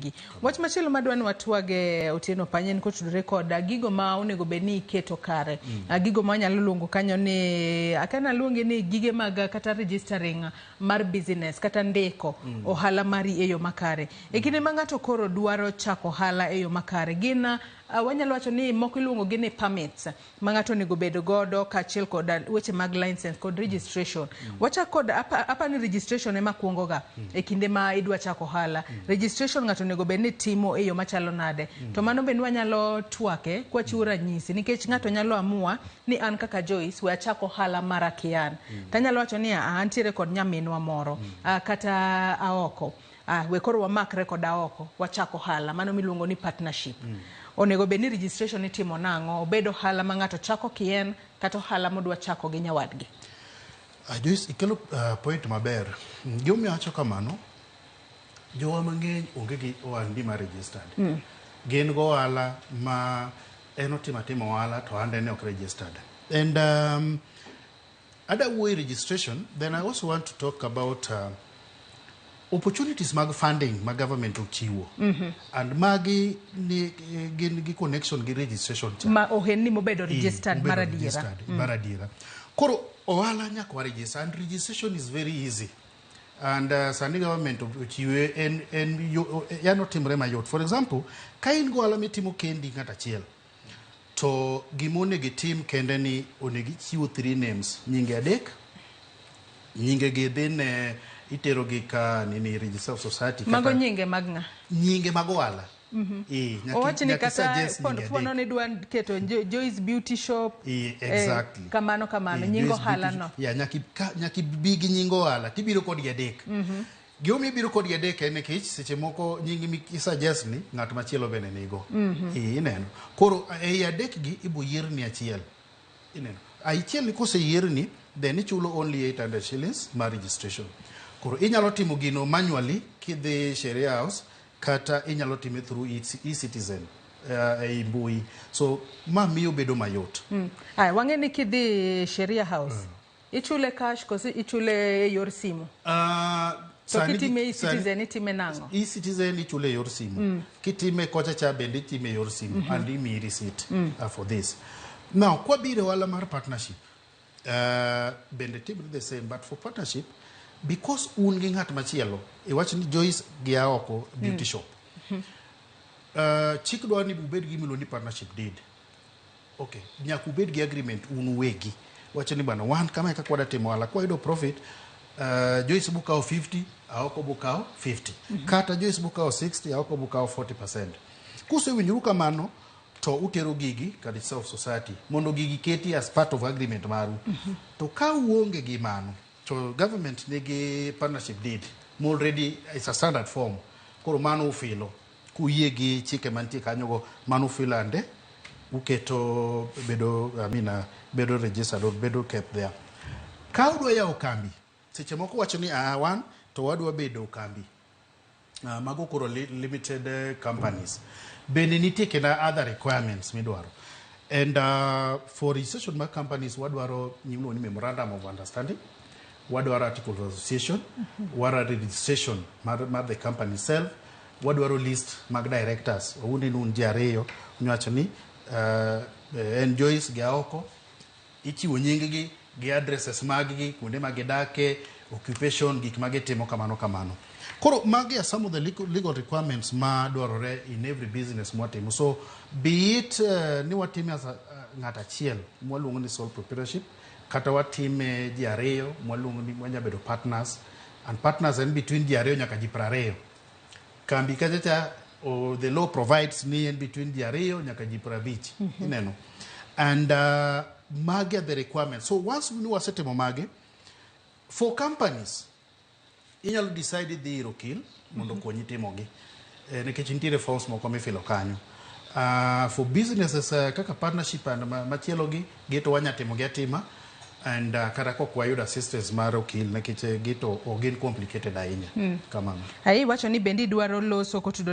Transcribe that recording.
nyingi. Wach machielo madwa ni watwage, Otieno Pany, en kotudore kod gigo ma onego bed ni iketo kare. Gigo ma wanyalo luongo kanyo ni akana luonge ni gige mag kata registering mar business kata ndiko ohala mari e yo makare. E kinde ma ng'ato koro dwaro chako ohala e yo makare, gin wanyalo wacho ni moko iluongo gi ni permits ma ng'ato onego bed godo, kaachiel kod weche mag license kod registration. Wachak kod apa ni registration ema kuongo ga e kinde ma idwa chako ohala. Registration ng'ato onego bed ni timo e yo machalo nade? To mano bende wanyalo twake kwachiwo ranyisi, nikech ng'ato nyalo amua ni an kaka Joyce we achak ohala mara kian. Tanyalo wacho ni antiere kod nyaminwa moro kata aoko. We koro wamakre kod aoko wachak ohala mano miluongo ni partnership. Onego bed ni registration itimo nang'o? Obed ohala ma ng'ato chako kien kata ohala modwa chako gi nyawadgi. Joyce, ikelo point maber. Gimomiyo awacho kamano, jowa mang'eny onge gi ohandni ma registered. Gin go ohala ma en otimo atima ohala to ohande ne ok registered. And ada wuoyo e registration, then I also want to talk about opportunities mag funding ma government ochiwo. And magi ni, gin gi connection gi registration cha. Ma ohendni mobedo registered mobedo mar adiera. Registered, mar adiera. Koro ohala nyaka wa register, and registration is very easy. And sani government ochiwe en yani otimre mayot. For example, ka in go ohala mitimo kendi ng'at achiel, to gima onego itim kende ni onego ichiw three names, nyinge adek, nyinge gi dhi ne itero gi ka nini, Registrar of Society. Mago nyinge mag ng'a? Nyinge mag ohala. Owach ni nyaka kata suggest nyinge fuono adek. ni dwa keto Joyce Beauty Shop. Exactly. Kamano kamano, nying Joyce ohala Beauty no. Yeah, nyaka ibi gi nying ohala tibiro kodgi adek. Gimomiyo ibiro kodgi adek en nikech seche moko nying mi suggest ni ng'at machielo bende nigo. Ineno. Koro ei adek gi ibo yierni achiel. Ineno. Achiel ni koseyierni, then ichulo only 800 shillings mar registration. Koro inyalo timo gino manually kidhi Sheria House, kata inyalo time through e-Citizen ei mbui. So ma miyo bedo mayot. Aya, wang'e ni kidhi Sheria House, ichule cash koso ichule e yor simu? To kitime e-Citizen itime nang'o? E-Citizen ichule e yor simu. Kitime kocha cha bende itime e yor simu and imiyi receipt for this. Now, kwabiro e ohala mar partnership, bende timre the same, but for partnership, because un gi ng'at machielo, iwach ni Joyce gi Aoko Beauty Shop. Chik dwaro ni ubed gi miluongo ni partnership deed. Okay, nyaka ubed gi agreement un uwegi. Wacho ni bana wan kama e kaka wadwa timo ohala. Kwayudo profit, Joyce bukawo 50, Aoko bukawo 50. Kata Joyce bukawo 60, Aoko bukawo 40%. Kusewinjoru kamano, to utero gigi ka Registrar of Society mondo gigi keti as part of agreement maru. To ka uonge gi mano, to government nigi partnership deed ma already is a standard form. Koro mano ufilo. Kuyie gi chike mantie kanyogo, mano ufilo ande uketo bedo, I mean, bedo registered or bedo kept there. Ka udwa yawo kambi, seche moko wacho ni wan to wadwa bedo kambi. Mago koro limited companies. Bende nitie kenda other requirements midwaro. And for registration mag companies wadwaro gimiluongo ni memorandum of understanding, wadwaro articles of association, wadwaro registration mar the company itself, wadwaro list mag directors. Wawuondi ni un ji ariyo, unyawacho ni en Joyce gi Aoko, ichiwo nying gi gi addresses mag gi, kuonde ma gidake, occupation, gik ma gitimo, kamano kamano. Koro magi are some of the legal requirements ma dwarore in every business mwatimo. So be it ni watime as ng'at achiel mwaluongo ni sole proprietorship, kata watime ji ariyo mwaluongo ni wanya bedo partners, and partners en between ji ariyo nyaka ji 20. Kambi kacha cha the law provides ni en between ji ariyo nyaka ji 50. Ineno. And magi are the requirements. So once ni wasetimo magi, for companies, inyalo decide idhi ir okil mondo okonyi timogi. Nikech nitiere forms moko mifilo kanyo. For businesses kaka partnership and machielo gi to wanya timo gi atima and kata kok wayudo assistance mar okil, nikech gi to ok gin complicated ahinya. Kamano. Ai wacho ni bende idwaro loso kotudore